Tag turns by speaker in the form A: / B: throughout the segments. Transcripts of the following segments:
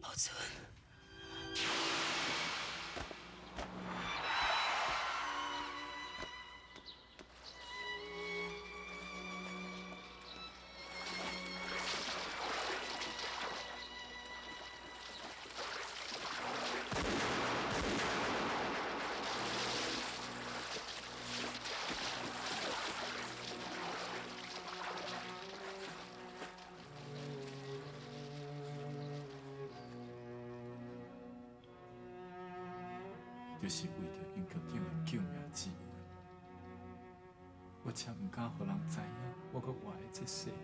A: 宝春。
B: 就是为著杨局长的救命之恩，我才毋敢予人知影我阁活佇這世間。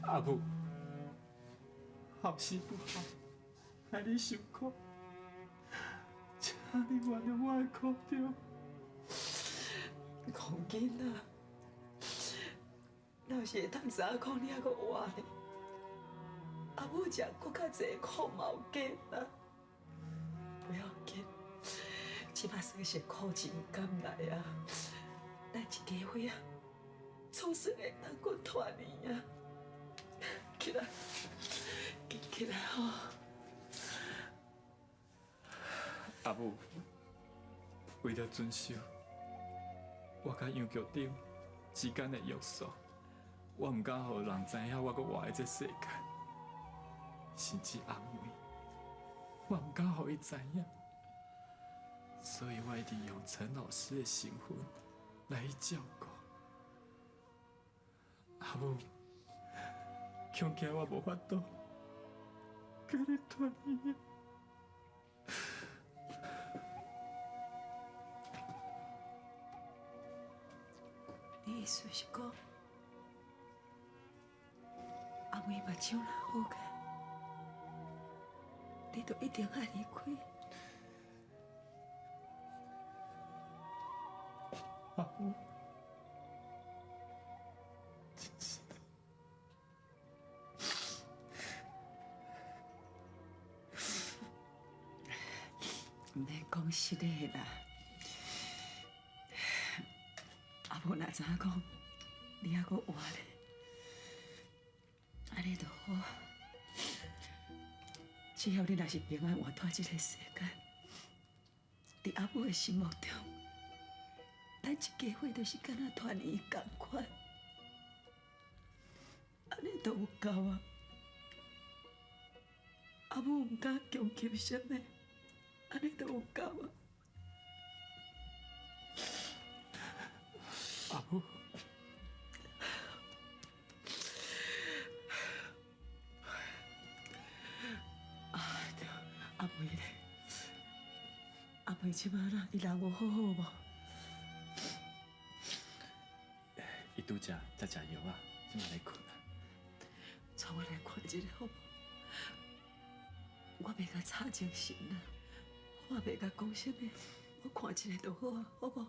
B: 阿母，好死不好，害你受苦，請你原諒我的苦衷。
A: 戇囡仔，若是會當知影講你猶閣活咧，阿母食閣較濟苦嘛有假啦。不要緊，這馬算是苦盡甘來啊！咱一家伙啊，總算會當閣團圓啊！起來，緊起來吼！
B: 阿母，為了遵守我佮楊局長之間的約束，我毋敢予人知影我閣活佇這世間，甚至阿妹，我毋敢予伊知影，所以我一直用陳老師的身份來去照顧。阿母，恐驚我無法度佮你團圓。
A: 你意思是講，阿妹目睭若好起，你就一定愛離開？
B: 阿母，真是的。
A: 毋免講實的啦。阿母若知影講你猶閣活咧，按呢就好。只要你若是平安活脫這个世間，佇阿母的心目中，咱一家伙就是敢若團圓仝款，按呢就有夠啊。阿母毋敢強求啥物，按呢就有夠啊。
B: 阿母，
A: 啊對，阿妹咧，阿妹這擺啦，伊人有好好無？
B: 伊拄才才食藥啊，這擺咧睏啊。
A: 帶我來看一下好無？我袂共吵精神啦，我袂共講啥物，我看一下就好啊，好無？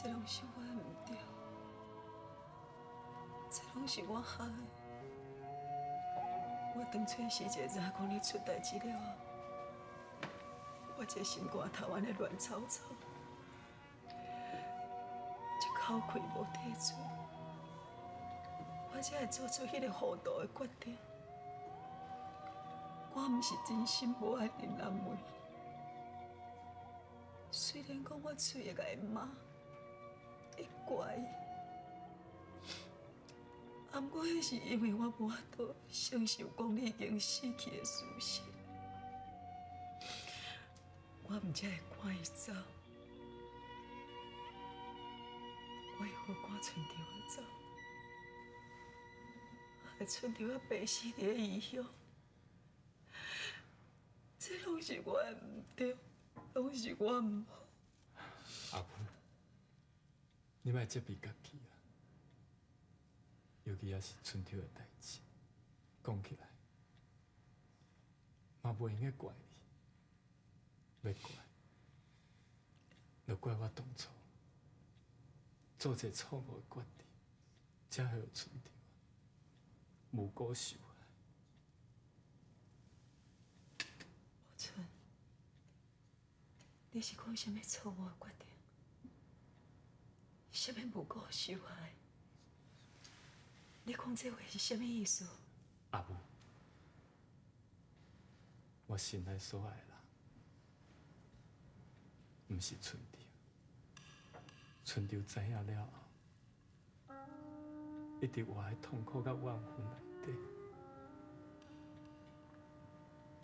A: 這攏是我的毋對，這攏是我害的。我當初時就知影講你出代誌了後，我這心肝頭按呢亂糟糟，一口氣無提出，我才會做出彼個糊塗的決定。我毋是真心無愛林南梅，雖然講我喙會共伊罵，會怪伊，啊，毋過彼是因為我無法度承受講你已經死去的事實，我毋才會趕伊走，我會好趕春秋仔走，害春秋仔白死佇咧異鄉。這攏是我的毋對，攏是我毋好。
B: 阿母，你莫責備家己啊，尤其也是春秋的代誌，講起來嘛袂用得怪你，欲怪，就怪我當初做一个錯誤的決定，才會予春秋無辜受害。
A: 寶春，你是講啥物錯誤的決定？啥物無辜受害？你講這話是啥物意思？
B: 阿母，我心內所愛的人，毋是春秋。春秋知影了後，一直活佇痛苦佮怨恨內底。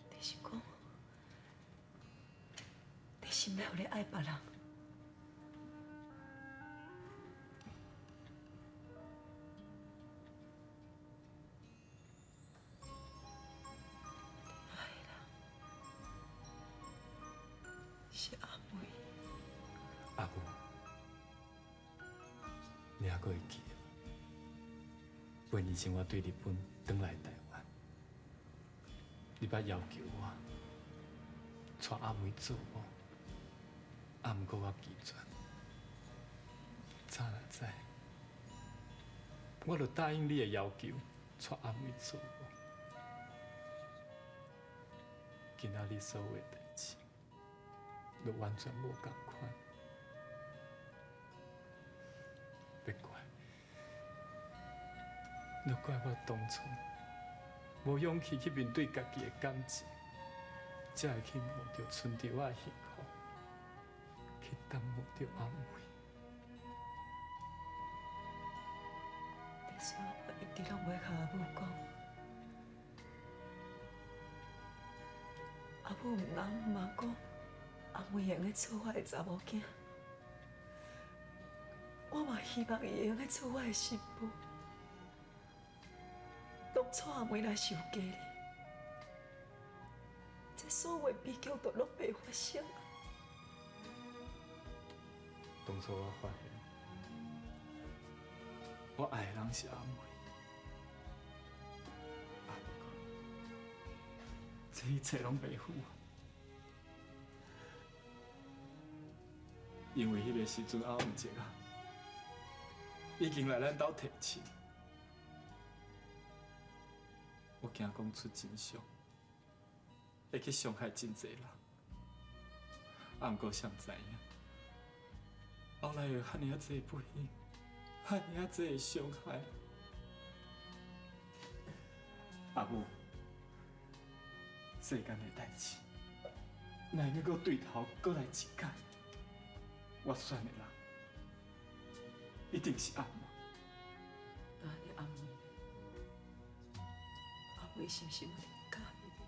A: 你是講，你心內有咧愛別人？愛的人是阿梅。
B: 阿母，你猶閣會記得？八年前我對日本轉來台灣，你捌要求我娶阿梅做某，啊，毋過我拒絕。早若知，我就答應你的要求，娶阿梅做某。今仔日所有的代誌，都完全無仝款。欲怪，都怪我當初無勇氣去面對家己的感情，才會去冒著春秋仔的幸福，去耽誤著阿梅。
A: 但是我一直攏袂共阿母講，阿母毋通毋通講，阿梅會用得做我的查某囝，我嘛希望伊會用得做我的新婦。當初阿梅若是有嫁你，這所有的悲劇都攏袂發生。
B: 當初我發現，我愛的人是阿梅，啊，不過這一切攏白付，因為彼个時陣阿文杰啊，已經來咱兜提親，我驚講出真相，會去傷害真濟人。啊，毋過誰知影，後來有遐爾仔濟不幸，遐爾仔濟傷害。阿母，世間的代誌，若會閣對頭閣來一擺，我選的人一定是阿梅。
A: 那你阿梅，阿梅是毋是有咧佮意你？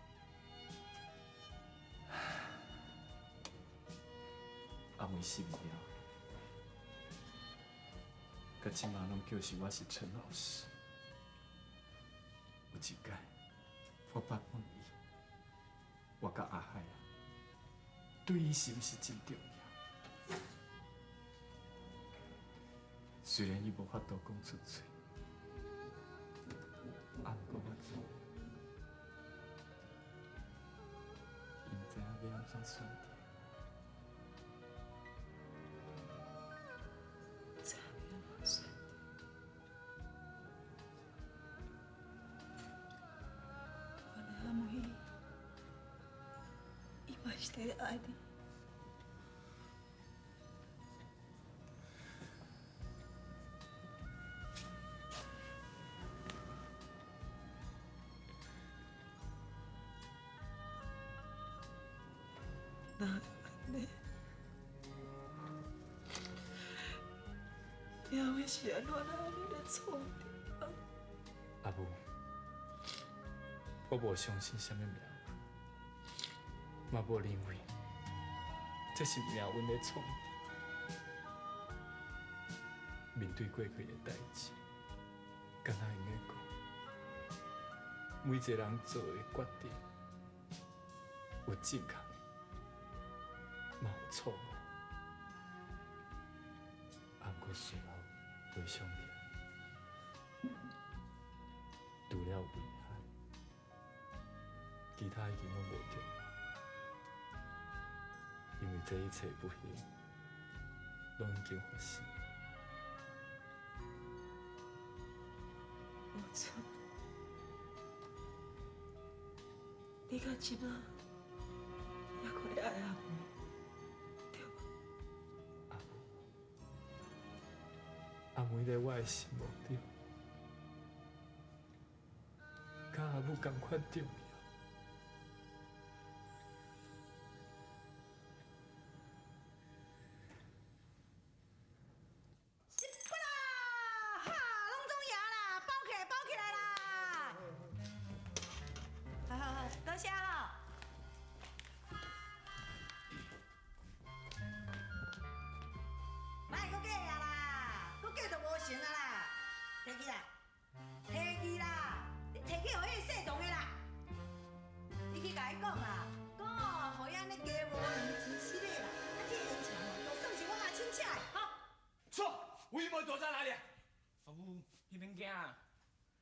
B: 阿梅死了，佮這馬攏叫是我是陳老師。有一擺，我捌問伊，我佮阿海啊，對伊是毋是真重要？雖然伊無法度講出喙，啊，毋過我知影，伊毋知影欲按怎選擇。
A: 是伫咧愛你。哪會按呢？命運是按怎來按呢來創治？
B: 阿母，我無相信啥物命運，嘛無認為這是命運咧創治。面對過去的代誌，敢若會用得講，每一個人做的決定有正確的，嘛有錯誤。啊，毋過事後回想起來，除了遺憾，其他已經攏無重要，因為這一切不幸，攏已經發生。
A: 無錯，你到這馬猶閣咧愛阿妹，對無？
B: 阿母，阿妹佇我的心目中，佮阿母仝款重要。
C: 哈，攏總贏啦，包起來，包起來啦！好好好，多謝哦。莫閣假啊啦，閣假就無成啊啦！提去啦，提去啦，你提去予彼个姓唐的啦。你去共伊講啦，講哦，予伊按呢加無年真失禮啦。啊，這个煙腸哦，就算是我阿親請的，吼。
D: 說，吳玉梅躲在哪裡？
E: 阿母，你免驚啊！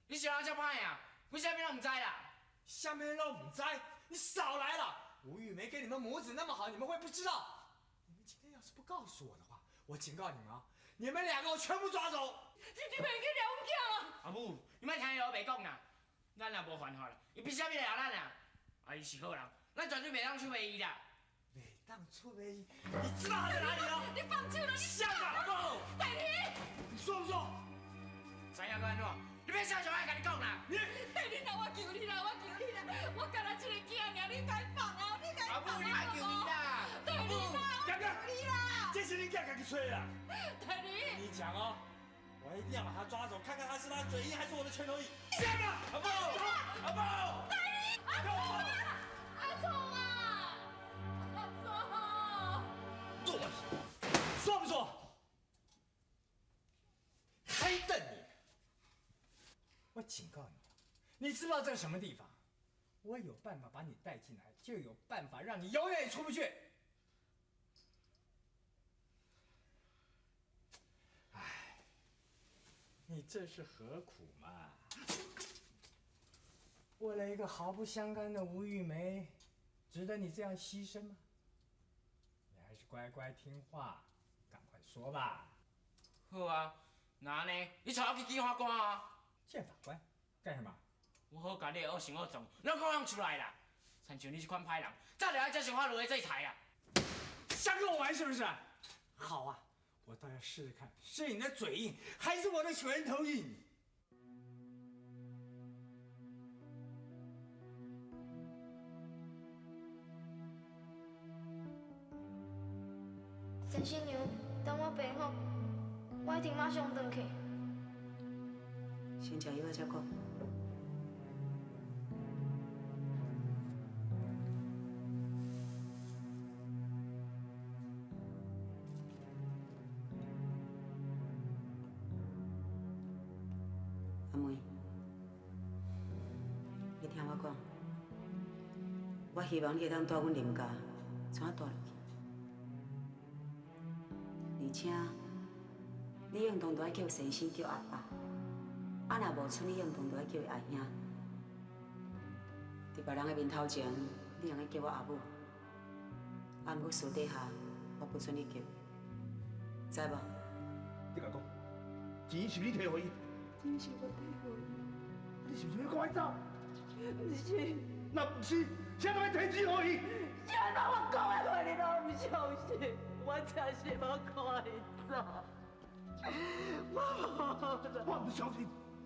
E: 你想這歹啊？我啥物攏毋知啦。
D: 啥物攏毋知？你少來了！吳玉梅跟你們母子那麼好，你們會不知道？你們今天要是不告訴我的話，我警告你們啊，你們兩個我全部抓走！
E: 你袂去掠阮囝啊！阿母，你莫聽伊烏白講啦，咱也無犯法啦，伊憑啥物來掠咱啊？啊，伊是好人，咱絕對袂當出賣伊啦。
D: 袂當出賣伊，你知道他在哪裡嗎？
A: 你放手啦！你
D: 下崗不？
A: 大林，
D: 你說不說？
E: 知影閣按怎？你欲啥時候愛共你講啦？
D: 你
A: 大林啊，我求你啦，我求你啦，我干焦一个囝爾，你共伊放啊，你共伊
E: 阿母，
A: 放
E: 你莫求伊啦！
A: 大林啊，
D: 剛剛，
A: 你啦！
D: 這是你囝家己揣的啦。
A: 大林，
D: 你講哦，我一定要把他抓走，看看他是他嘴硬還是我的拳頭硬。下崗，阿母，阿母，
A: 大林，阿聰啊，阿聰啊，阿聰，
D: 做說不說？還瞪你！我警告你，你知道這是什麼地方？我有辦法把你帶進來，就有辦法讓你永遠也出不去。哎，你這是何苦嘛？為了一個毫不相干的吳玉梅，值得你這樣犧牲嗎？你還是乖乖聽話，趕快說吧。
E: 好啊，那按呢，你帶我去見法官啊！
D: 見法官幹什麼？
E: 我好共你的惡行惡狀，攏講出來啦。親像你這款歹人，早就愛接受法律的制裁啊！
D: 想跟我玩是不是？好啊，我倒要試試看，是你的嘴硬，還是我的拳頭硬？
F: 先生娘，等我病好，我一定馬上轉去。
G: 先食藥仔再講。阿妹，你聽我講，我希望你會當蹛阮林家，怎蹛落去？而且，你應當都愛叫先生叫阿爸，啊若無賰，你應當都愛叫伊阿兄。佇別人的面頭前，你會用叫我阿母，啊，毋過私底下，我不准你叫，知無？
H: 你共講，錢是你提予伊？
A: 錢是我提予伊。
H: 你是毋是欲趕我走？
A: 毋是。
H: 若毋是，啥人欲提钱予伊？
A: 啥人我讲的话你拢毋相信，我真是无看伊走。我无。
H: 我毋相信，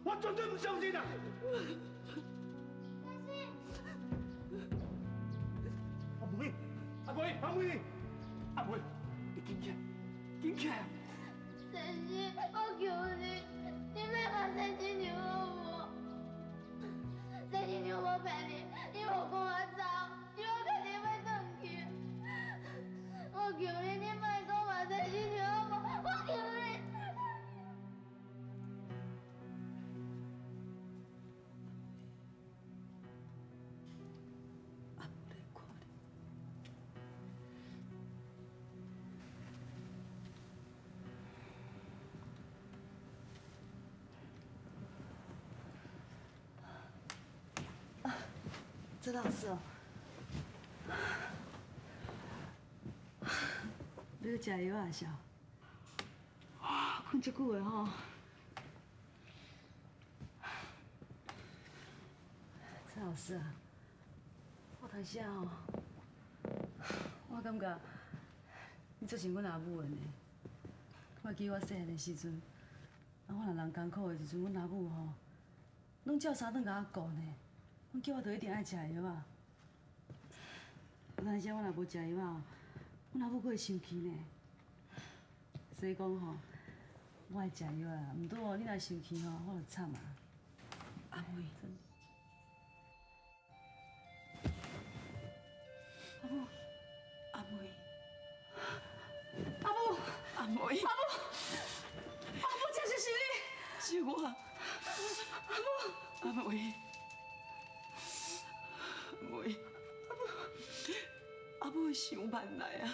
H: 我绝对毋相信啊！阿妹，阿妹，阿妹，阿妹，你紧起来，紧起来！
F: 先生，我求你，你莫把三亲娘好无？三亲娘无骗你，你无讲我走，你我肯定欲转去。我求你，你莫讲嘛三亲娘好无？我求你。
A: 阿母来看你。
C: 周老师哦，
G: 你去食药啊，是？哇，睏足久的吼。陈老师啊，我头先吼，我感觉你足像阮阿母的呢。我记得我细汉的时阵，啊，我若人艰苦的时阵，阮阿母吼，拢照三顿共我顾呢。阮叫我就一定爱食药仔。有当时我若无食药仔，阮阿母阁会生气呢。所以讲吼，我爱食药啊，毋过你若生气吼，我就惨啊。
A: 阿妹，
G: 阿母，
A: 阿妹，
G: 阿母，
A: 阿妹，
G: 阿母，阿母，真是是你，
A: 是我。
G: 阿母，
A: 阿妹。阿妹，阿母想万来啊，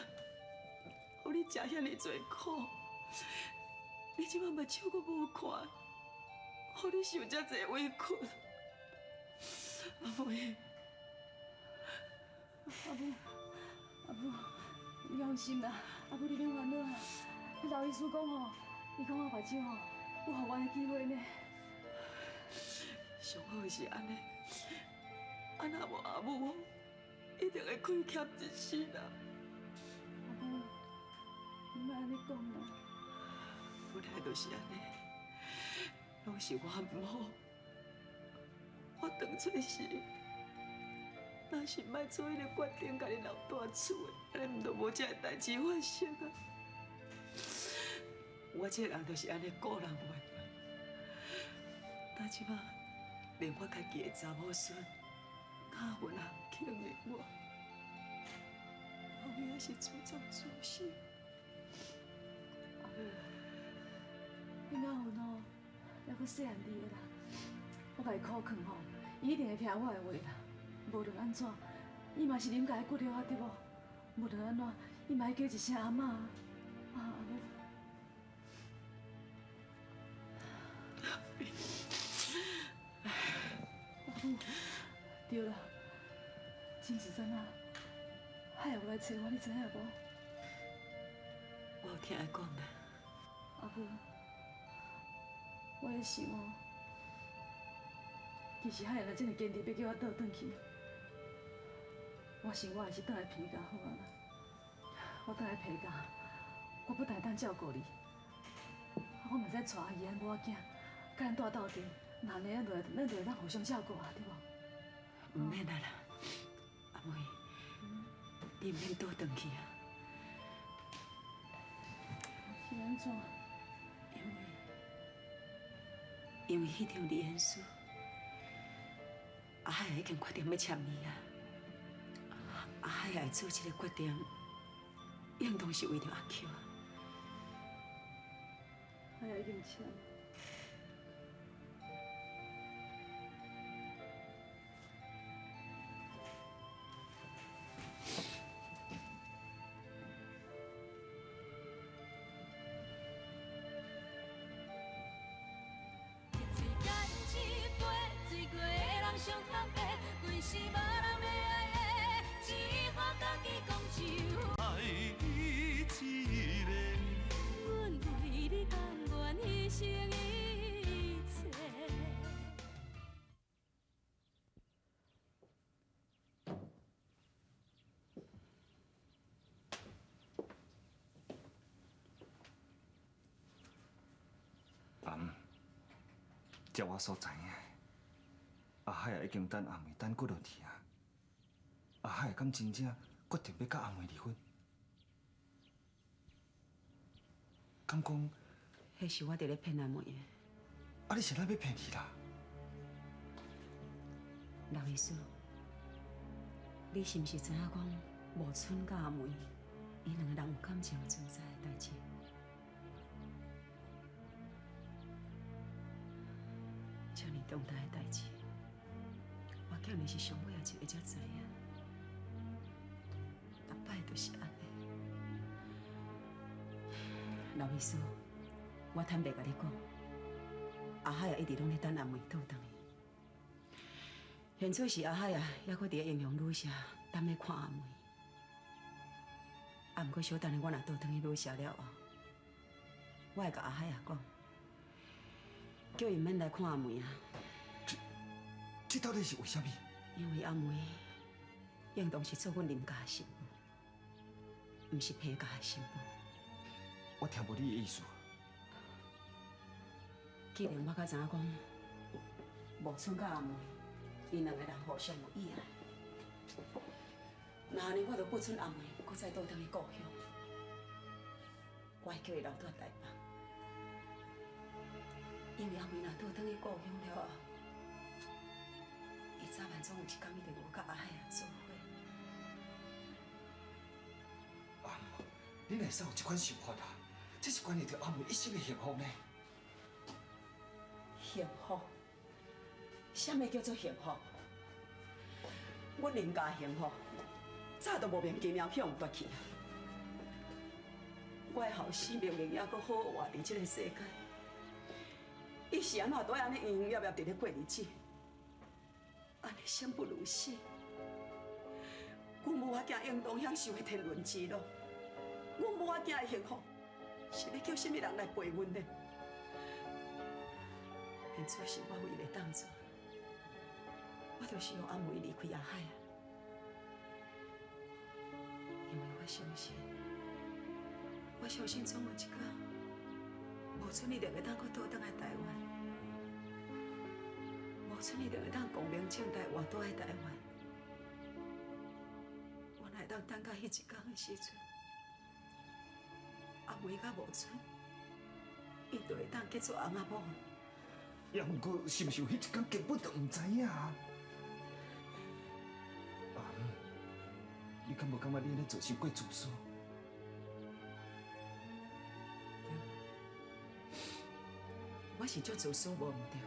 A: 予你食遐尔济苦，你这摆目睭阁无看，予你受遮济委屈。阿妹，
G: 阿母，阿母，你放心啦，阿母你免烦恼啊。彼老医师讲吼，伊讲我目睭吼有复原的机会呢。
A: 上好是按呢。啊，若无阿母，一定会亏欠一世人。
G: 阿母，你莫按呢讲啦。
A: 本来就是按呢，拢是我毋好。我当初时，若是莫做彼个决定，共你留蹛厝的，按呢毋就无这个代志发生啊。我这个人就是按呢顾人怨。但这摆，连我家己的查某孙。阿云也毋肯认我，后尾是自作自受。
G: 阿母，彼阿云哦，犹阁细汉伫的啦，我共伊苦劝吼，伊一定会听我的话啦。无论按怎，伊嘛是林家的骨肉啊，对无？无论按怎，伊嘛爱叫一声阿嬷啊，阿母。阿母。对啦，真是怎啊？海有来找我，你知影无？
A: 我有听伊讲啦。
G: 阿母，我咧想哦，其实海若真会坚持欲叫我倒转去，我想我还是转来皮家好啊啦。我转来皮家，我不但会当照顾你，啊，我嘛会使带阿姨仔某仔囝，佮咱蹛斗阵，若按呢，咱就会当互相照顾啊，对无？
A: 毋免啊啦，阿妹，你毋免倒转去啊。
G: 是按怎？
A: 因为彼场离婚书，阿海已经决定欲签伊啊。阿海会做这个决定，应当是为著阿 Q 啊。
G: 海已经签。
I: 爱你一个。阮为你甘愿牺牲。照我所知影的，阿海已经等阿梅等几落天啊。阿海敢真正决定欲佮阿梅离婚？敢讲？
G: 彼是我伫咧骗阿梅的。
I: 啊！你是怎欲骗伊啦？
G: 刘医师，你是毋是知影讲无春佮阿梅，𪜶两个人有感情存在的代志？遮尔重大的代志，我叫你是上尾仔一个才知影。逐摆都是按呢。刘医师，我坦白共你讲，阿海也一直拢咧等阿梅倒转去。现在是阿海啊，犹阁伫咧英雄旅社等咧看阿梅。啊，毋过小等下我若倒转去旅社了后，我会共阿海啊讲，叫伊毋免来看阿梅啊。
I: 这到底是为啥物？
G: 因为阿梅应当是做阮林家的媳妇，毋是彭家的媳妇。
I: 我听无你的意思。
G: 既然我较知影讲，无春佮阿梅，𪜶两个人互相有意爱，那按呢我就不准阿梅阁再倒转去故乡，我会叫伊留蹛台北，因为阿梅若倒转去故乡了后，伊早晚总有一天一定有佮阿海仔做伙。
I: 阿母，你哪会使有这款想法啊？这是关系著阿梅一生的幸福呢。
A: 幸福？啥物叫做幸福？阮林家幸福，早就莫名其妙予人夺去啊！我的后生明明犹阁好好活伫这个世界，伊是按怎都爱按呢营营业业伫咧过日子？按呢生不如死。阮母仔囝应当享受的天伦之乐，阮母仔囝的幸福，是欲叫啥物人来陪阮呢？现在是我唯一会当做，我就是予阿梅离开阿海啊，因为我相信，我相信总有一天，无春一定会当阁倒转来台湾，无春一定会当光明正大活倒来台湾。我若会当等到彼一天的时阵，阿梅佮无春，𪜶就会当结做翁仔某。
I: 也毋过，是毋是有彼一天根本就毋知影啊？阿母，你敢无感觉你按呢做伤过自私？
A: 对，我是足自私，无毋对。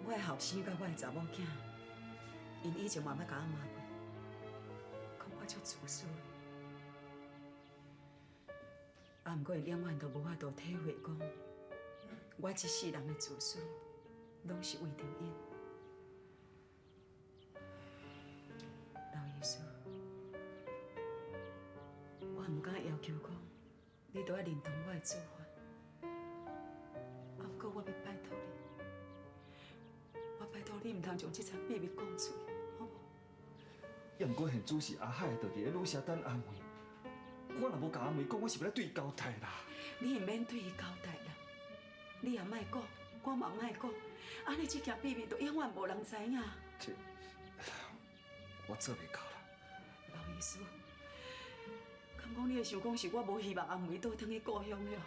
A: 我的后生佮我的查某囝，𪜶以前嘛捌共我骂过，讲我足自私的。啊，毋过𪜶永远都无法度体会讲，我这世人的自私，拢是为著𪜶。刘医师，我毋敢要求讲，你都爱认同我的做法。啊，毋过我欲拜托你，我拜托你毋通将这层秘密讲出去，好无？
I: 也毋过现主是阿海就伫咧旅社等阿梅，我若无共阿梅讲，我是欲来对伊交代啦。
A: 你毋免对伊交代啦。你也莫讲，我嘛莫讲，按呢这件秘密就永远无人知影。
I: 这，我做袂到啦。
A: 刘医师，敢讲你会想讲是我无希望阿梅倒转去故乡了？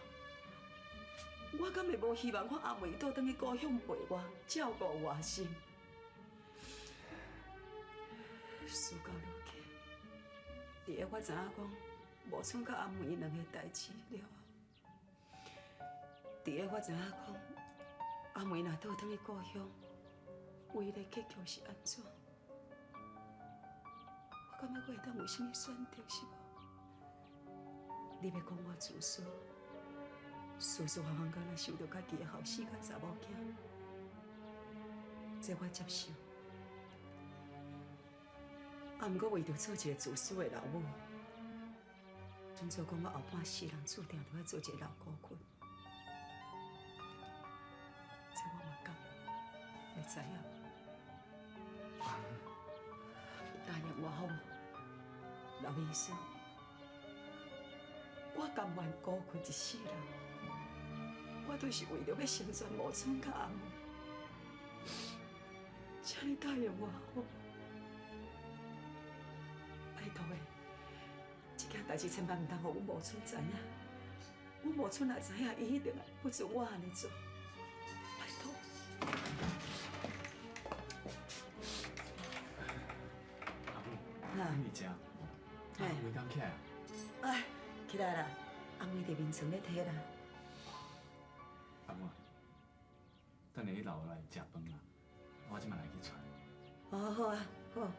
A: 我敢会无希望我阿梅倒转去故乡陪我、照顾我心？事到如今，伫个我知影讲无春佮阿梅两个代志了后。伫个我知影讲，阿梅若倒转去故乡，唯一的结局是按怎？我感觉我会当有啥物选择是无？你欲讲我自私，事事项项敢若想著家己的后生佮查某囝，这我接受。啊，毋过为著做一个自私的老母，准做讲我后半世人注定著爱做一个老孤魂。这我嘛甘愿，你知影无？答应我好无，刘医师，我甘愿孤困一世人，我我都是为著欲成全无春佮阿妹，请你答应我好。拜托的，这件代志千万毋通予阮无春知影。阮无春若知影，伊一定会不准我按呢做。拜托。
B: 阿母，你伫遮？阿梅敢起来？
A: 哎，起来啦！阿梅伫眠床咧提啦。
B: 阿母，等下你留落来食饭啦，我这马来去传。
A: 哦，好啊，好。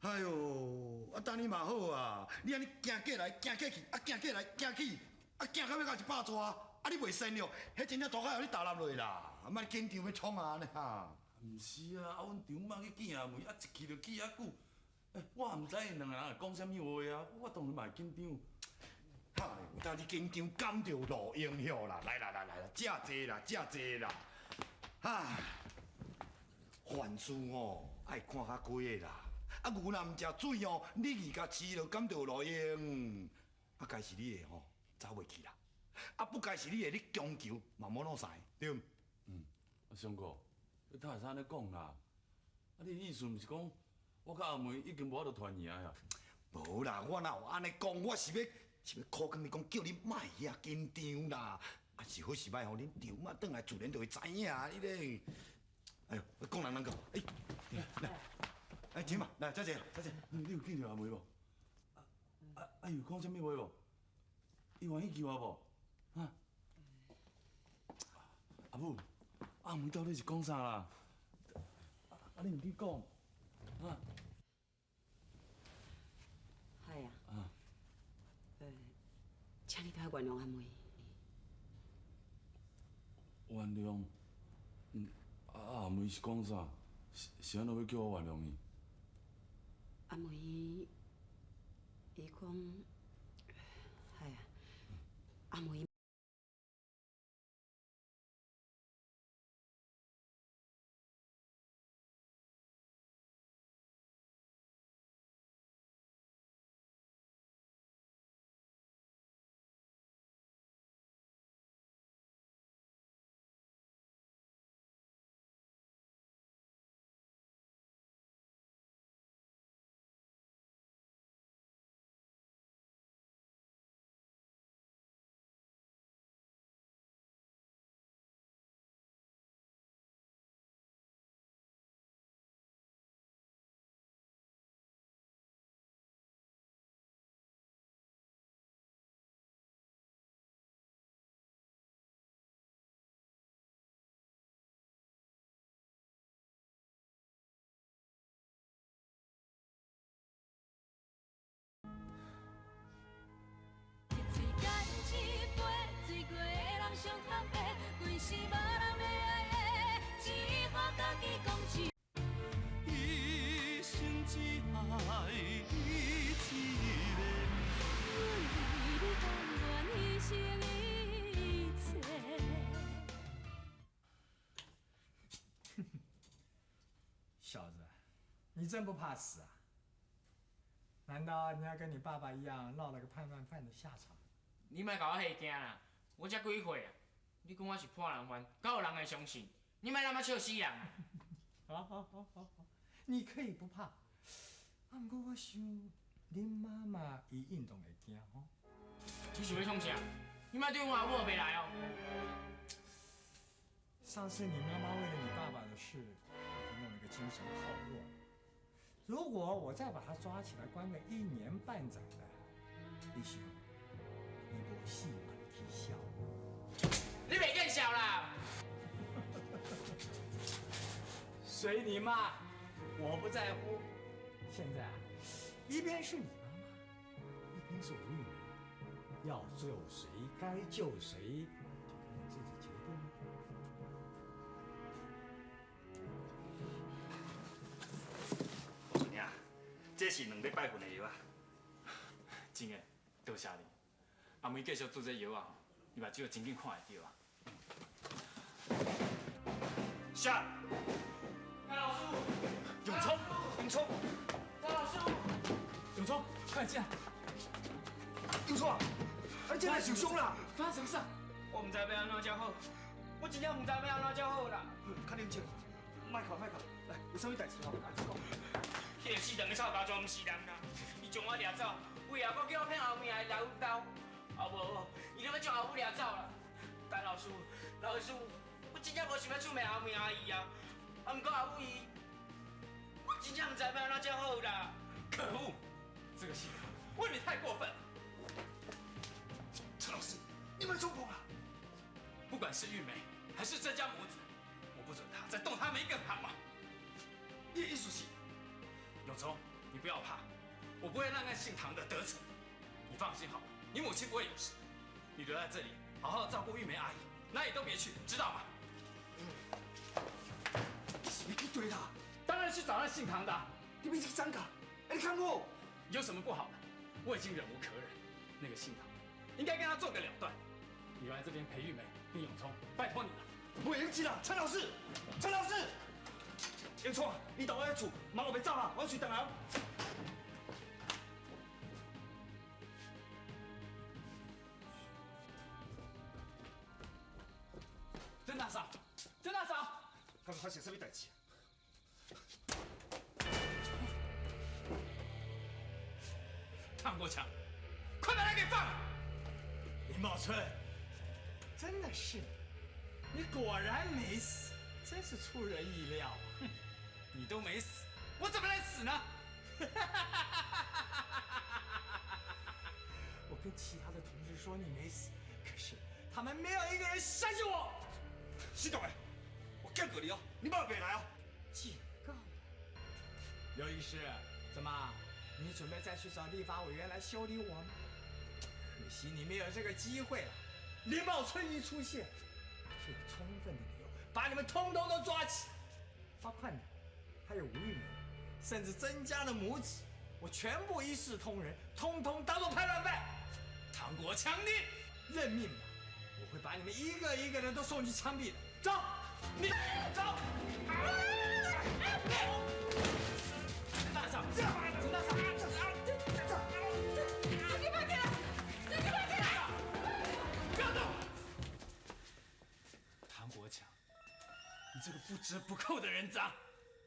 J: 哎哟，啊，等你嘛好啊！你按呢行过来，行过去，啊，行过来，行去，啊，行到欲到100逝，啊，你袂善了，彼真正涂跤予你踏落落啦！啊，莫紧张欲创啊按呢哈。
K: 毋是啊，啊，阮丈母去见阿梅，啊，一去就记遐久，欸，我也毋知𪜶两个人会讲啥物话啊，我当然嘛会紧张。
J: 哈，有当你紧张，敢著路用晓啦！来啦来来啦，食济啦，食济啦！哈，凡事吼爱看较开的啦。啊，牛若毋食水哦，你去共饲落，敢著路用？啊，该是你的吼，走袂去啦。啊，不该是你的，你强求嘛无路使，对毋？
K: 嗯，啊，尚哥，你哪会使按呢讲啦？啊，你的意思毋是讲我佮阿梅已经无法度团圆啊？
J: 无啦，我哪有按呢讲？我是欲苦劝你讲，叫你莫遐紧张啦。啊，是好是歹吼，恁丈母转来自然就会知影你咧。哎哟，讲人人讲，哎，来。哎，请嘛，来，坐坐，坐坐。
K: 你有见著阿梅无？啊，伊有讲啥物话无？伊愿意救我无？啊？阿母，阿梅到底是讲啥啦？啊，你毋去讲？啊？
G: 海啊。啊。请你替我原谅阿梅。
K: 原谅？嗯，啊，阿梅是讲啥？是按怎欲叫我原谅伊？
G: 阿梅，伊讲，哎呀，阿梅。
L: 一生只爱你一个。
M: 阮为你甘愿牺牲一切。
D: 小子，你真不怕死啊？难道你要跟你爸爸一样落了个叛乱犯的下场？
E: 你莫共我吓惊啦！我才几岁啊？你讲我是破人犯，敢有人会相信？你莫那么笑死人啊！
D: 好好好好好，你可以不怕。啊，毋过我想，恁妈妈伊应当会惊吼。
E: 你想欲创啥？你莫对阮阿母袂来哦。
D: 上次你妈妈为了你爸爸的事，已经弄了个精神耗弱。如果我再把他抓起来关个1年半载的，你想，伊无死嘛会起痟。
E: 你袂见笑啦！
D: 随你骂，我不在乎。现在啊，一边是你妈妈，一边是吴玉梅，要救谁该救谁，就看你自己决定了。
I: 我说你啊，这是2礼拜份的药啊。
B: 真的，多谢你。阿梅继续注这药啊，你目睭真紧看会著啊。下。
E: 张老师，
B: 永聪，永聪，
E: 张老师，
B: 永聪，快进来。
I: 永聪啊，你真的受伤啦？
B: 发生什么事？
E: 我毋知欲按怎才好，我真正毋知欲按怎才好啦。
I: 较冷静，莫哭莫哭，来，有啥物代志吼？来讲。
E: 彼个死两个臭家全毋是人啦！伊将我掠走，尾后阁叫我骗后面来来阮兜，啊无，伊就欲将后母掠走啦。陈老师，老师，我真正无想欲出卖后面阿姨啊！啊，毋过阿母伊，我真正毋知欲按怎才好啦。
B: 可恶，这个系统未免太过分。
I: 陈老师，你莫冲动啊！
B: 不管是玉梅还是这家母子，我不准他再动他们一根汗毛。你的意思是？永聪，你不要怕，我不会让那姓唐的得逞。你放心好了，你母亲不会有事。你留在这里，好好照顾玉梅阿姨，哪里都别去，知道吗？
I: 你去对啦？
B: 当然去找那姓唐的。
I: 你别去张卡，哎，你看我
B: 有什么不好的？我已经忍无可忍，那个姓唐应该跟他做个了断。你来这边陪玉梅跟永聪，拜托你了。
I: 袂用急啦，陈老师，陈老师。永聪，你到我厝，忙我别走啊，我随转来。
B: 曾大嫂，曾大嫂，
I: 刚发生什么代志？
B: 唐国强，快把他给放了！
D: 林茂春，真的是你，你果然没死，真是出人意料啊！
B: 哼，你都没死，我怎么能死呢？
D: 我跟其他的同事说你没死，可是他们没有一个人相信我。
I: 徐总，我警告你哦，你莫别来哦。
D: 警告？刘医师，怎么？你准备再去找立法委员来修理我吗？可惜你没有这个机会了。林茂春一出现，就有充分的理由把你们通通都抓起，包括你，还有吴玉梅，甚至曾家的母子，我全部一视同仁，通通当做叛乱犯。
B: 唐国强，你
D: 认命吧，我会把你们一个一个的都送去枪毙的。走，
B: 你走。大嫂，陈大嫂，
A: 你别进来！你别进来！
B: 不要动！唐国强，你这个不折不扣的人渣，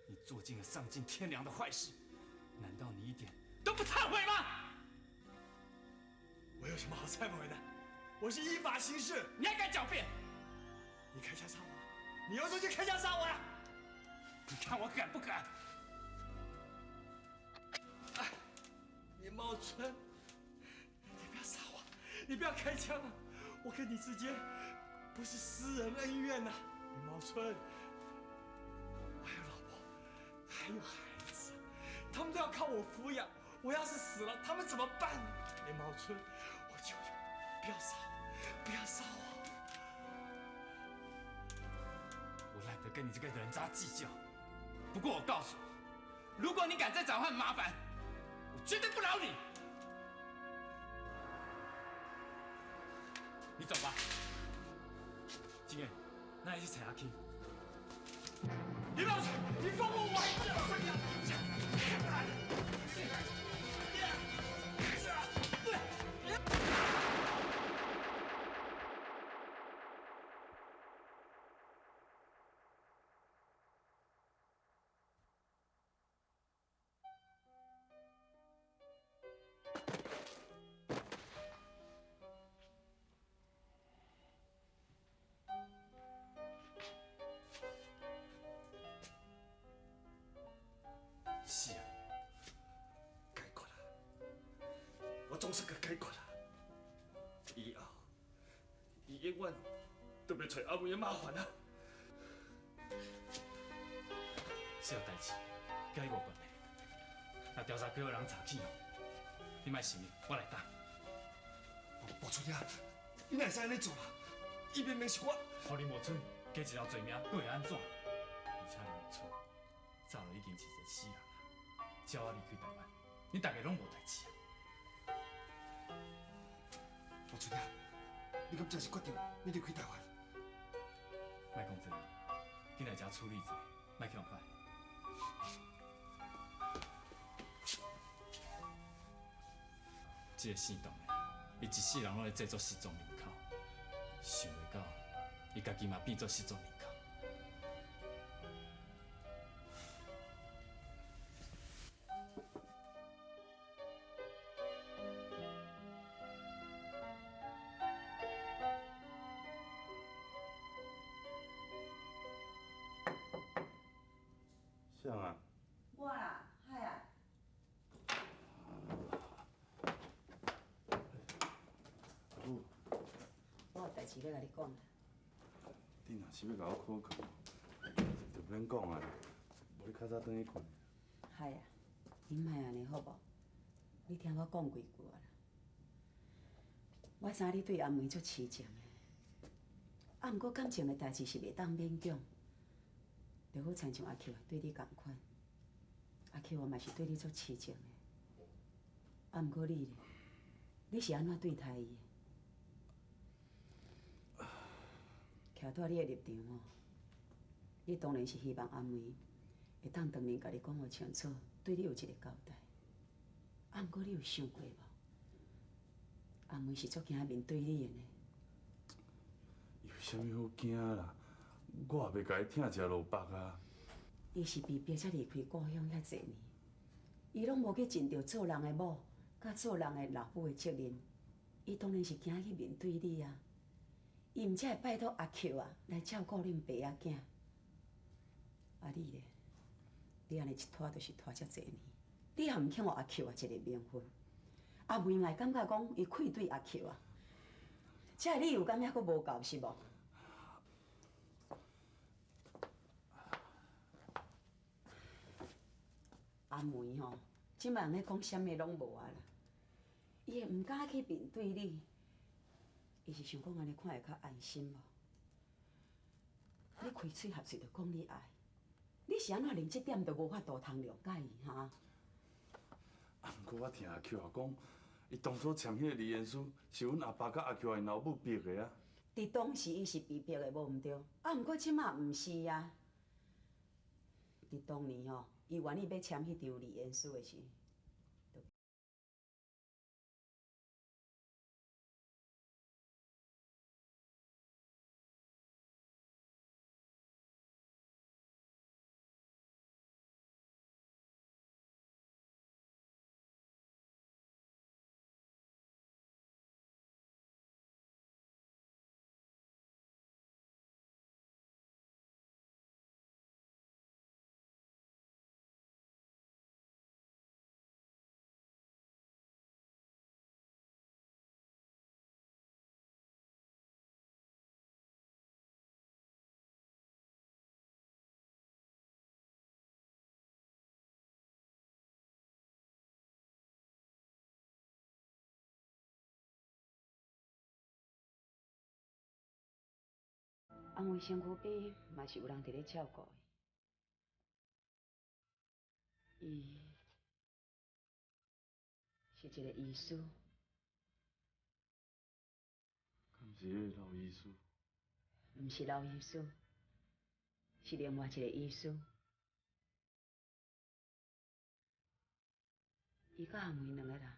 B: 你做尽了丧尽天良的坏事，难道你一点都不忏悔吗？
D: 我有什么好忏悔的？我是依法行事，
B: 你还敢狡辩？
D: 你开枪杀我！你有种就开枪杀我呀！
B: 你看我敢不敢？
D: 哎，林茂春，你不要杀我，你不要开枪啊！我跟你之间不是私人恩怨呐，林茂春，我还有老婆，还有孩子，他们都要靠我抚养。我要是死了，他们怎么办？林茂春，我求求你，不要杀我，不要杀我！
B: 我懒得跟你这个人渣计较。不过我告诉你，如果你敢再找他麻烦，我绝对不饶你！你走吧，金燕，那你去找阿 King。
D: 林茂春，你放过我！
B: 是啊，
I: 解决啦，我总算给解决啦。以后，伊永远都袂揣阿妹的麻烦啊。
B: 这代志佮你无关系，若调查局有人查起哦，你莫想，我来担。
I: 宝春啊，你哪会使按呢做啦？伊明明是我。
B: 予林茂春加一条罪名，阁会按怎？而且林茂春早就已经是一个死人啊！只要我离开台湾，你大家拢无代志啊！
I: 春啊，你敢真是决定要离开台湾？
B: 莫讲这，紧来遮处理者，莫去互快。这个姓董的，伊一世人拢咧制作失踪人口，想袂到，伊家己嘛变做失踪人口。
K: 谁啊？
C: 我啦，海啊。
K: 阿母，
G: 我有代志欲共你讲啦。
K: 你若是欲共我考考，就免讲啊，无你较早转去睏。
G: 海啊，你莫按呢好无？你听我讲几句啊啦。我知你对阿梅足痴情的，啊，毋过感情的代志是袂当勉强。就好亲像阿扣对你仝款，阿扣嘛是对你足痴情的，啊，毋过你咧，你是按怎对待伊的？徛在你的立场吼，你当然是希望阿梅会当当面共你讲予清楚，对你有一个交代。啊，毋过你有想过无？阿梅是足惊面对你的呢。
K: 有啥物好惊啦？我也袂共伊疼食萝卜啊！
G: 伊是被逼才离开故乡遐济年，伊拢无去尽著做人的某，佮做人的老母的责任，伊当然是惊去面对你啊！伊毋才会拜托阿扣啊来照顾恁爸仔囝。啊你咧，你按呢一拖就是拖遮济年，你也毋肯予阿扣啊一个名分，阿梅嘛会感觉讲伊愧对阿扣啊，这个理由敢犹阁无够是无？阿梅吼，这摆人咧讲啥物拢无啊啦，伊会毋敢去面对你，伊是想讲按呢看会较安心无？你开喙合喙就讲你爱，你是按怎连这点都无法度通谅解伊哈？
K: 啊，毋过我听阿扣仔讲，伊当初签彼个离言书，是阮阿爸佮阿扣𪜶老母逼的啊。
G: 伫当时伊是被逼的，无毋对，啊，毋过这摆毋是啊。伫当年吼，伊愿意欲签彼张离言书的时，阿梅身躯边嘛是有人伫咧照顾伊，伊是一个医师。
K: 敢是彼个老医师？
G: 毋是老医师，是另外一个医师。伊佮阿梅两个人。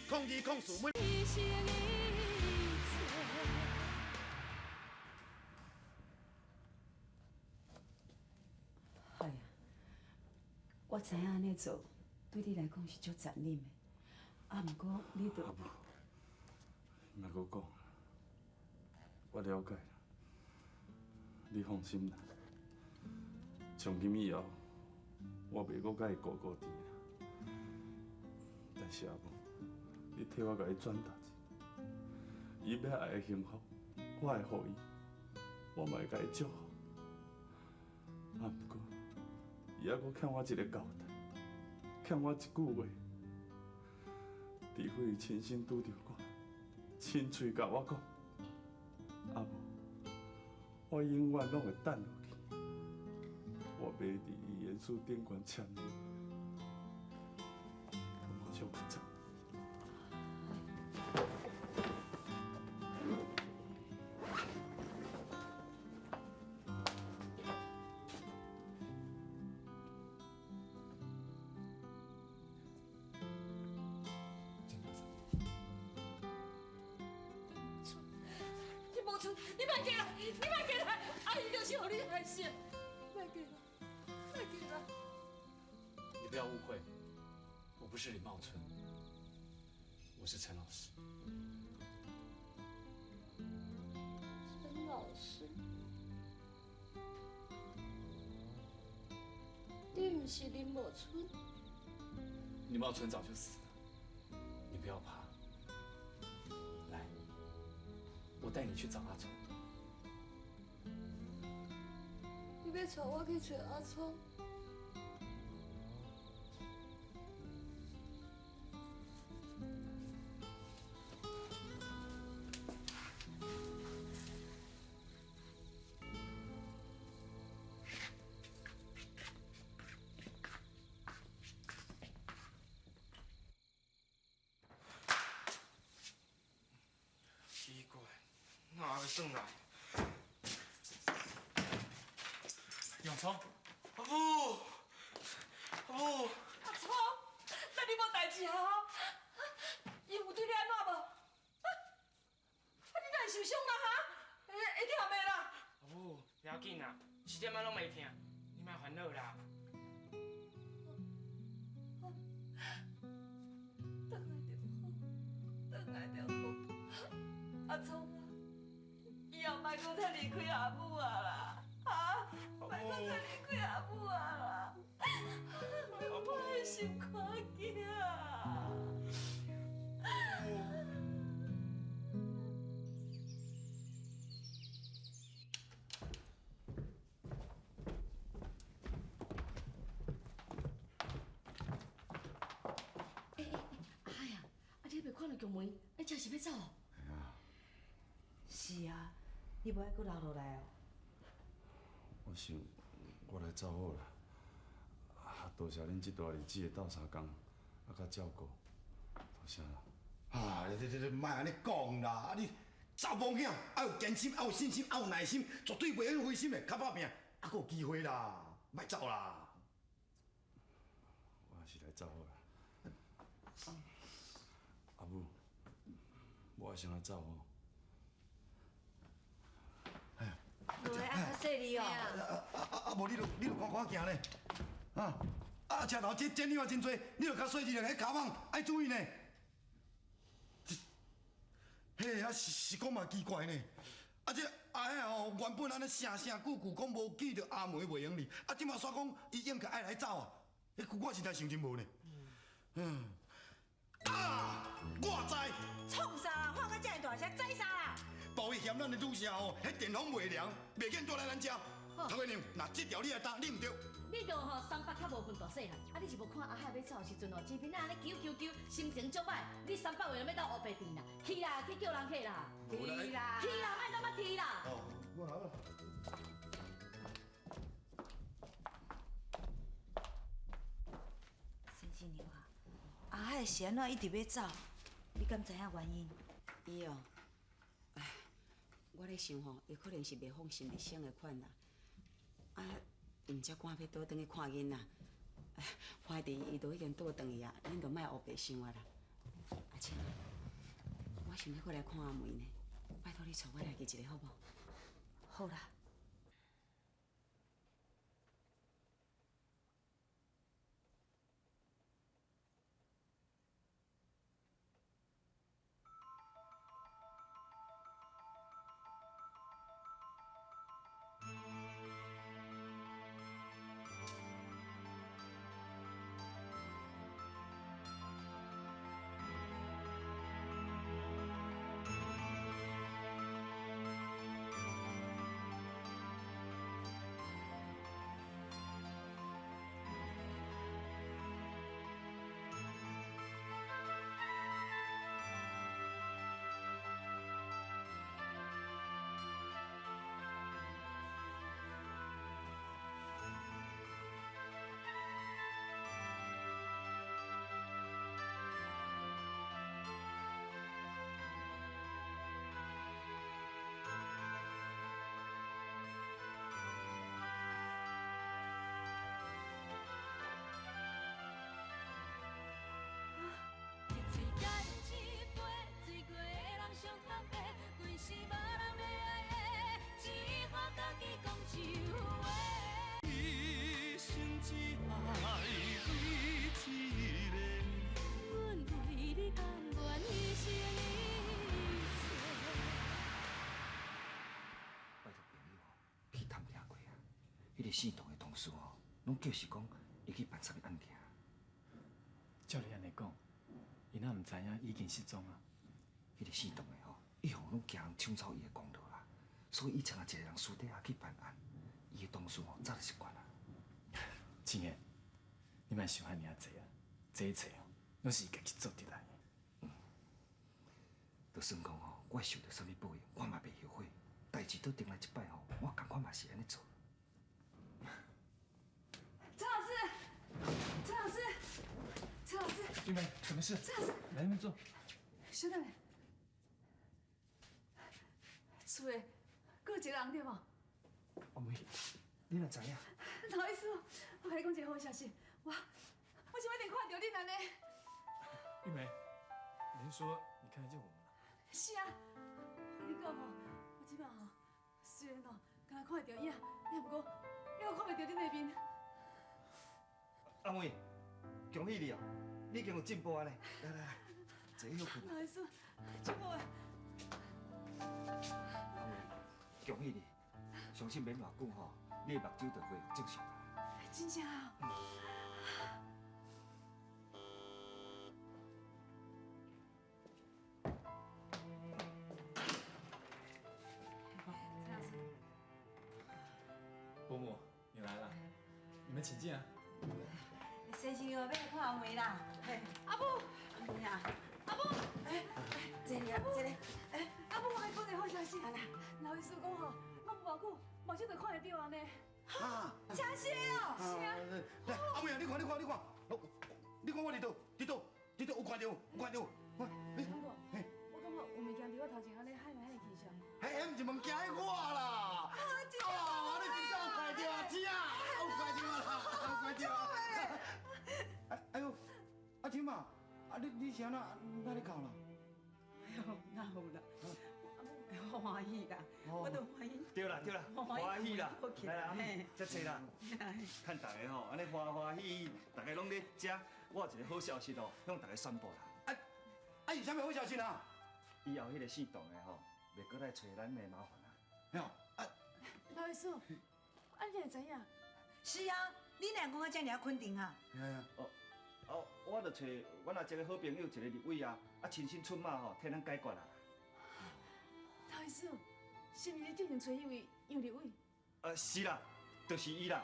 J: 0204每。
G: 哎呀，我知影按呢做对你来讲是足残忍的，啊，毋过你著……
K: 阿母，莫阁讲，我了解啦，你放心啦，从今以后，我袂阁共伊顾顾甜啦。但是阿母，你替我共伊转达一下，伊欲爱的幸福，我会予伊，我嘛会共伊祝福。啊，毋过伊猶閣欠我一个交代，欠我一句话。除非伊亲身拄著我，亲喙共我讲，啊无，我永远拢会等落去。我袂伫遗言书顶悬签字，我马上就走。
G: 你无出，你莫过来，你莫过来，阿姨就是予你害死，莫过来，莫过来。
I: 你不要误会，我不是李茂春，我是陈老师。
F: 陈老师，你毋是林茂春？
I: 李茂春早就死了，你不要怕。来，我带你去找阿聪。
F: 你欲带我去揣阿聪？
E: 奇怪，哪会转来？
B: 永聪，
E: 阿母，阿母，
A: 阿聪，那你无代志啊？伊有对你按怎无？啊，你哪会受伤啦？哈？会痛袂啦？
E: 阿母，不要紧啦，一点仔拢袂痛，你莫烦恼啦。
A: 转来就好，转来就好。阿聪啊，以后莫阁再离开阿母啊啦，哈，莫阁再离开阿母啊啦，我的心肝囝啊！
G: 哎呀，啊你袂看著玉梅，你这是欲走？
C: 是啊，你无爱阁留落来哦？
K: 我想我来走好啦。啊，多谢恁这段日子的斗相共，啊，佮照顾，多谢啦。
J: 啊，你莫按呢讲啦！啊，你查某囝爱有坚心，爱有信心，爱有耐心，绝对袂用灰心的，较拍拚，犹阁有机会啦，莫走啦。
K: 我还是来走好啦。阿母，我爱先来走哦。
C: 落来啊，较细腻哦。
J: 啊，无你著看看行咧，啊啊车头这尖溜仔真济，你著较细腻咧，彼跤蠓爱注意呢。嘿，啊是是讲嘛奇怪呢，啊这阿海吼原本按呢声声句句讲无记著阿梅袂用哩，啊这马煞讲伊应该爱来走啊，彼句我实在想真无呢。嗯，啊，我知。
C: 创啥？喊到遮尔大声，知啥啦？
J: 包伊嫌咱的女婿吼，彼电风袂凉，袂见倒来咱遮。头家娘，若这条你来担，你毋对。
G: 你著吼三八较无分大细汉，啊你是无看阿海欲走的时阵吼，前边仔按呢啾啾啾，心情足歹。你三八话欲斗乌白甜啦，去啦，去叫人客啦。
C: 去啦，
G: 去啦，莫那么去啦。
J: 哦，我来啦。
C: 先生娘啊，阿海是按怎一直欲走？你敢知影原因？
N: 伊哦，哎，我咧想吼，伊可能是袂放心日升的款啦。啊，毋才赶欲倒转去看囡仔，怀疑伊都已经倒转去啊，恁就莫乌白想啊啦。阿青，我想欲阁来看阿梅呢，拜托你带我来去一下好无？
C: 好啦。
L: 我
O: 个姓唐的同事吼，攏叫是讲伊去办啥物案件。
B: 照你按呢讲，伊哪毋知影已经失踪啊？
O: 彼个姓唐的吼，一向攏惊人抢走伊的功劳啦，所以伊像一个人私底下去办案，伊的同事吼早就习惯啊。
B: 亲爱，你莫想遐尔济啊，这一切哦，攏是伊家己做得来的。
O: 嗯，就算讲吼，我受著啥物报应，我嘛袂后悔。代志倒定来这摆吼，我仝款嘛是按呢做。
G: 陈老师，陈老师，陈老师，
B: 玉梅，什么事？
G: 陈老师，
B: 来那边坐。
G: 稍等下，厝的，阁有一个人对无？
O: 阿梅，你哪知影？
G: 老医师，我共你讲一个好消息，我这摆一定看著恁按呢。
B: 玉梅，你是说你看得见我们了？
G: 是啊，我共你讲吼，我这摆吼，虽然吼，敢若看會著影，也毋过，也看袂著恁的面。
O: 阿妹，恭喜你哦，你已经有进步啊呢！来来来，坐歇睏。
G: 老医师，进步的。
O: 阿妹，恭喜你，相信免偌久吼，你的目睭就恢复正常。
G: 真正啊！陈老师，
B: 伯母，你来了，你們請進啊。
C: 先生要來看阿妹啦。
G: 阿母，
N: 阿妹啊，
G: 阿母，
N: 哎，坐咧，坐咧。
G: 哎，阿母，我共你講一個好消息。老醫師講吼，我無偌久，目睭就看會著按呢。
J: 哈，
C: 真是的哦。
G: 是啊。
J: 來，阿妹啊，你看，你看，你看，你看我佇佗，佇佗，佇佗有看著，有看著。
G: 我感覺有物件佇我頭前按呢晃來晃去啥。
J: 彼毋是物件，彼我啦。啊，你真正有看著啊，真啊，有看著啦，有看著啊。哎呦，阿天啊，啊你是按怎哪咧哭啦？
A: 哎呦，哪有啦，我歡喜啦，我都歡喜。
I: 對啦對啦，歡喜啦，來啦，阿妹，遮坐啦，趁大家吼，按呢歡歡喜喜，大家攏咧食，我有一個好消息哦，向大家宣布啦。
J: 啊，是啥物好消息啊？
I: 以後彼個姓董的吼，袂閣來揣咱的麻煩啊。
G: 老醫師，啊你會知影？
C: 是啊，你哪講甲遮爾肯定啊？
I: 哦哦，我就揣阮阿一個好朋友，一個立委啊，啊親身出馬吼，替咱解決啊。
G: 老醫師，是毋是你之前揣彼位楊立偉？
I: 是啦，就是伊啦。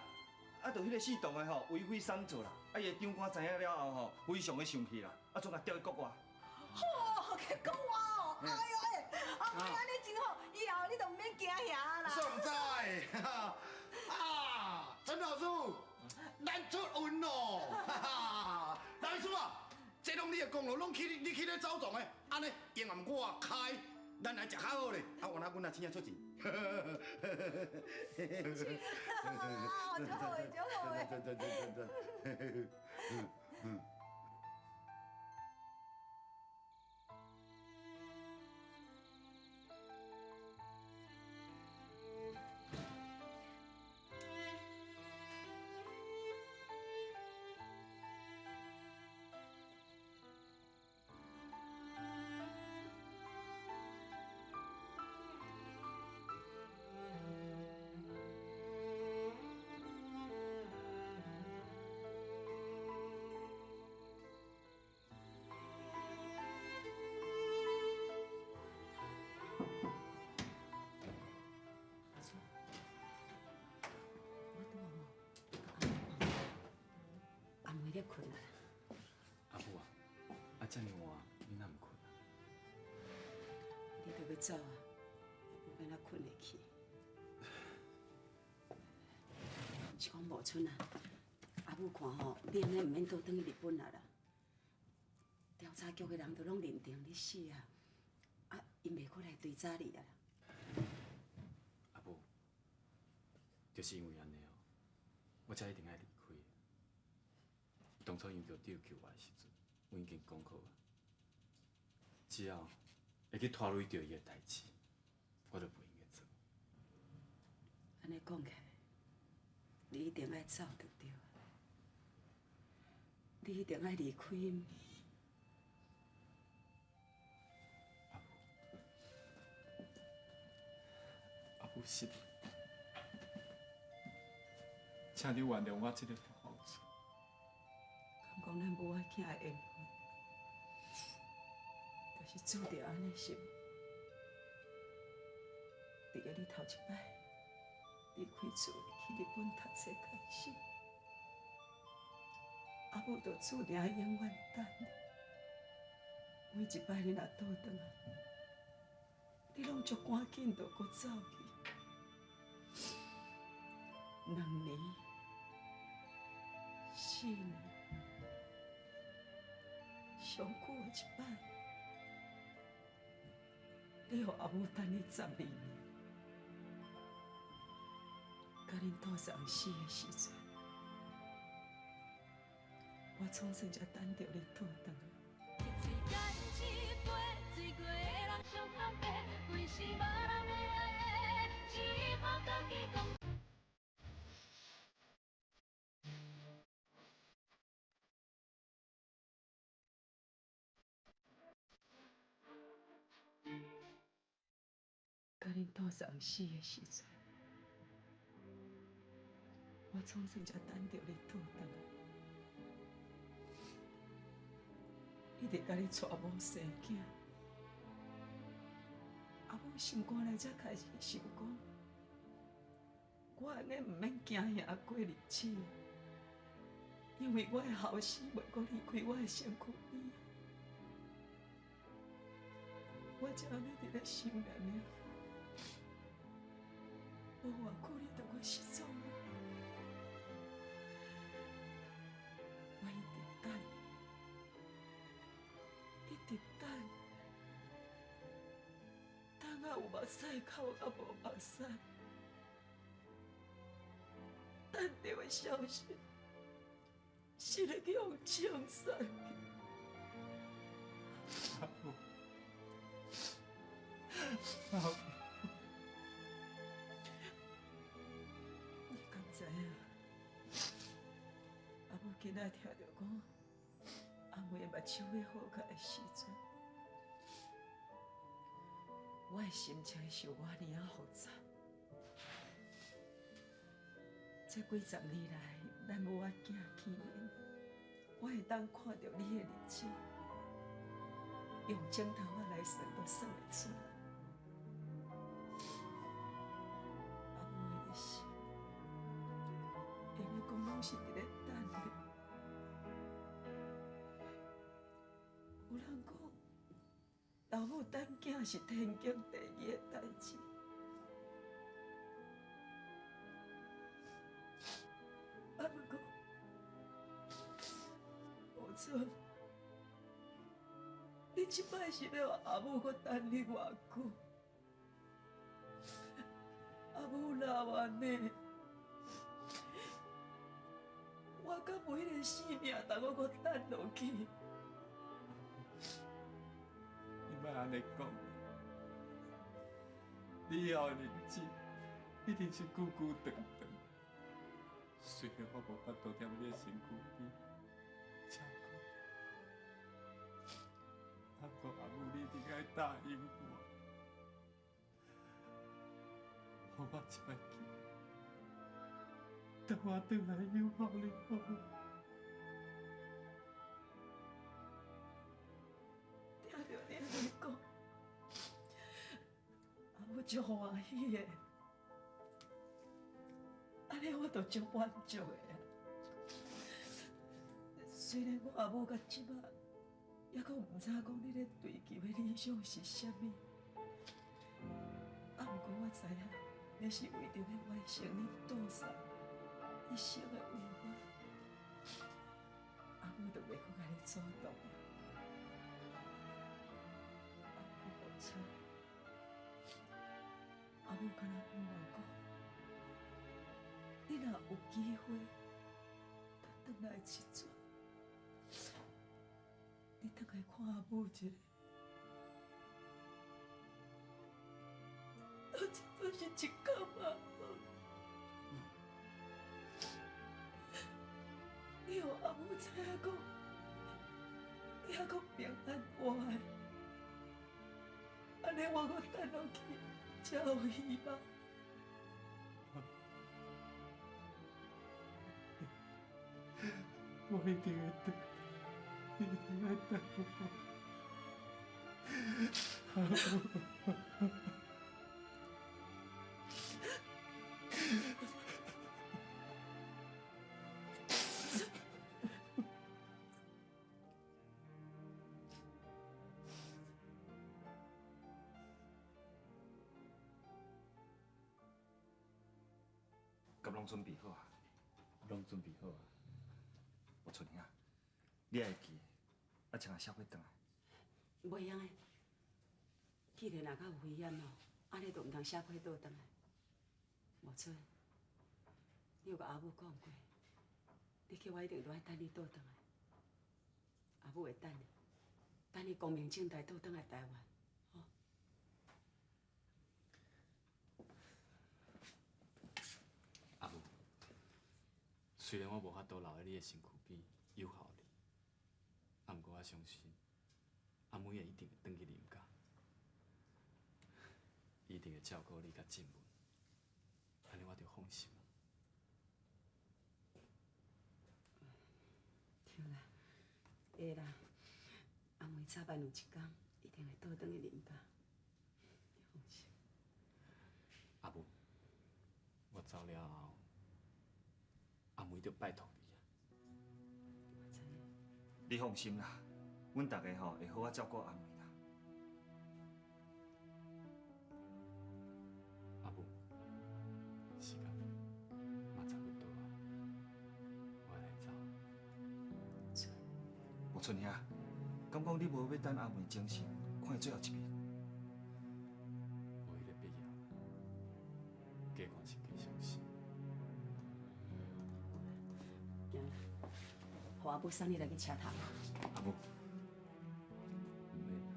I: 啊，就彼個姓董的吼，為非三做啦。啊，伊的長官知影了後吼，非常的生氣啦，啊，總共調去國外。
C: 吼，去國外哦！哎呦哎，阿妹按呢真好，以後你就毋免驚遐啦。
J: 煞毋知啊，陳老師，咱出運咯！老師啊，這攏你的功勞，攏去你去咧走狀的，按呢用暗我開，咱來食較好咧。啊，原來阮也真正出錢。
C: 啊，足好的，足好的。
J: 真真真真真。
N: 阿妹咧睏啊。
B: 阿母啊，啊遮爾晚，你哪毋睏啊？
N: 你都欲走啊，我欲按怎睏會去？是講無春啊，阿母看吼，你按呢毋免倒轉去日本啊啦。調查局的人都攏認定你死啊，啊，𪜶袂閣來追查你啊啦。
B: 阿母，就是因為按呢哦，我才一定愛離開。當初楊局長救我的時陣，我已經講好啊，只要會去拖累著伊的代誌，我就袂用得做。
N: 按呢講起來，你一定愛走就對啊，你一定愛離開𪜶。
B: 阿母是。请你原谅我這个不孝子。
A: 敢講咱母仔囝的緣分，就是注定按呢是無？佇個你頭一擺離開厝去日本讀冊開始，阿母就注定永遠等你。每一擺你若倒轉來，你攏足趕緊就閣走去。2年、4年，上久的一擺，你予阿母等你12年，佮恁父丧死的时阵，我总算才等著你倒轉來。佮恁父丧死的时阵，我总算才等著你倒转来，一直共你娶某生囝。阿母心肝内才开始想讲，我按呢毋免惊吓过日子，因为我的后生袂阁离开我的身躯边。我才按呢伫咧想尔尔。无偌久，你就阁失踪了。我一直等，一直等，等到有目屎哭到无目屎，等著的消息是咧去予枪杀去。
B: 阿母，阿母。
A: 知影，阿母今仔听著讲，阿妹的目睭欲好起来的时阵，我的心情是有偌尔仔复杂。这几十年来，咱母仔囝见面，我会当看著你的日子，用指头仔来算都算会出来。阿母的一生，会用讲拢是伫咧等你。有人讲，老母等囝是天经地义的代志。啊，不过，无错，你这摆是欲阿母阁等你偌久？阿母老按呢？我敢有彼个性命，通阁阁等落去？
B: 你莫按呢讲，你以后的日子一定是久久长长。虽然我无法度踮你的身躯边照顾，不过阿母你一定爱答应我，予我一摆机会，等我转来拥抱你好无？
A: 听著你按呢讲，阿母足欢喜的。按呢我就足满足的啊。虽然我阿母到这摆，犹阁毋知影讲你咧追求的理想是啥物，啊，毋过我知影，你是为著欲完成恁父丧一生的遗愿，阿母就袂阁共你阻挡啊。啊，毋过无错，阿母敢若希望讲，你若有机会，阁转来一转，你转来看阿母一下，到这阵是一工嘛好。你予阿母知影讲，你犹阁平安活的，按呢我阁等落去，才有希望。
B: 我一定会等，你一定爱等我。
O: 敢拢准备好啊？
B: 拢准备好啊。
O: 吴春兄，你会记，啊，穿下小可转来。
N: 袂用的，既然若较有危险哦，按呢就毋通写批倒转来。无春，你有共阿母讲过，你去我一定都爱等你倒转来。阿母会等你，等你光明正大倒转来台湾。
B: 阿母，虽然我无法度留伫你的身躯边诱候你，啊，毋过我相信阿妹也一定会转去林家，伊一定会照顾你佮进文，按呢我就放心。
N: 对啦，会啦，阿妹早晚有一天一定会倒转去林家，你放心。
B: 阿母，我走了后，阿妹就拜托你啊。
N: 我知影。
O: 你放心啦，阮大家吼会好好照顾阿妹啦。
B: 阿母，时间嘛差不多啊，我来走。
O: 吴春兄，敢讲你无欲等阿妹精神，看伊最后一面？
B: 无彼个必要啦，加看是加伤心。
N: 行啦，予阿母送你来去车头。
O: 阿母，
B: 毋免啦。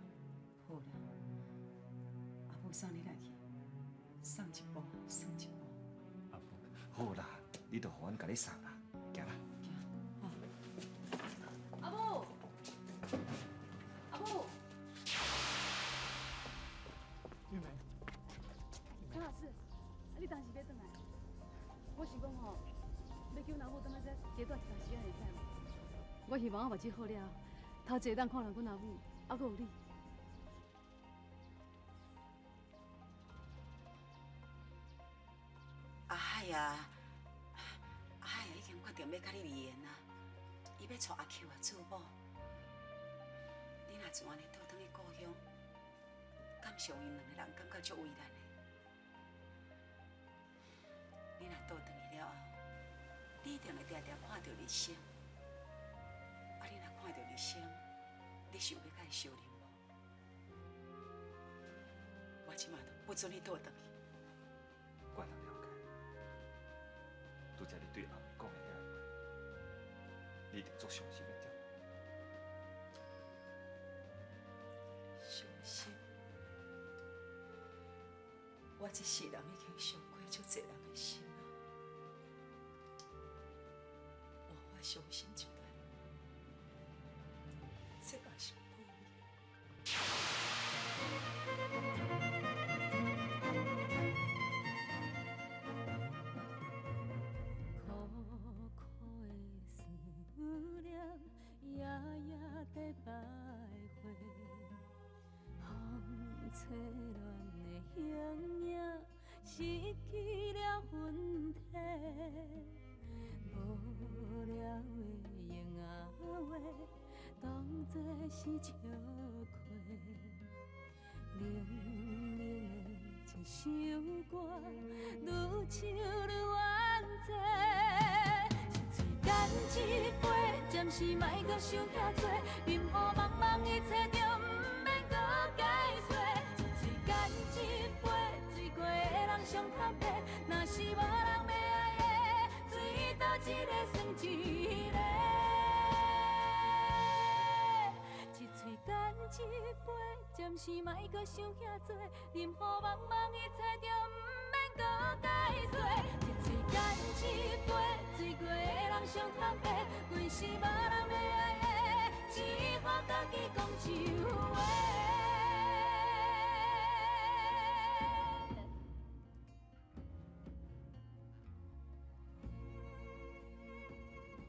N: 好啦，阿母送你来去，送一步算一步。
B: 阿母，
O: 好啦，你就予阮共你送啦，行啦。
G: 阿母，阿母，
H: 玉梅，
G: 陈老师，啊你当时欲转来？我想讲吼，欲叫老母转来遮加住一段时间会使无？我希望我目睭好了后，头一个当看到阮阿母，犹阁有你。
N: 阿海啊，阿海啊，已经决定欲佮你离缘啊，伊欲娶阿秋啊做某。你若就按呢倒转去故乡，敢是予𪜶两个人感觉足为难的？你若倒转去了后，你一定会定定看著日升。啊，你若看著日升，你想欲佮伊相认无？我这马都不准你倒转去。
O: 我会当了解，拄才你对阿妹讲的遐话，你一定足伤心的对？
A: 伤心？我这世人已经伤过足济人的心啊，换我伤心一摆，这嘛是报应。
M: 苦苦的思念，夜夜在徘徊，风吹乱的形影，失去了魂体。无聊的闲仔话，当作是笑亏。冷冷的一首歌，愈唱愈怨嗟。一喙干一杯，暂时莫阁想遐多，任雨茫茫一切就毋免阁解释。一喙干一杯，醉过的人上较白，若是无人欲爱的，醉倒一个算一个。一喙干一杯，暂时莫阁想遐多，任雨茫茫一切就毋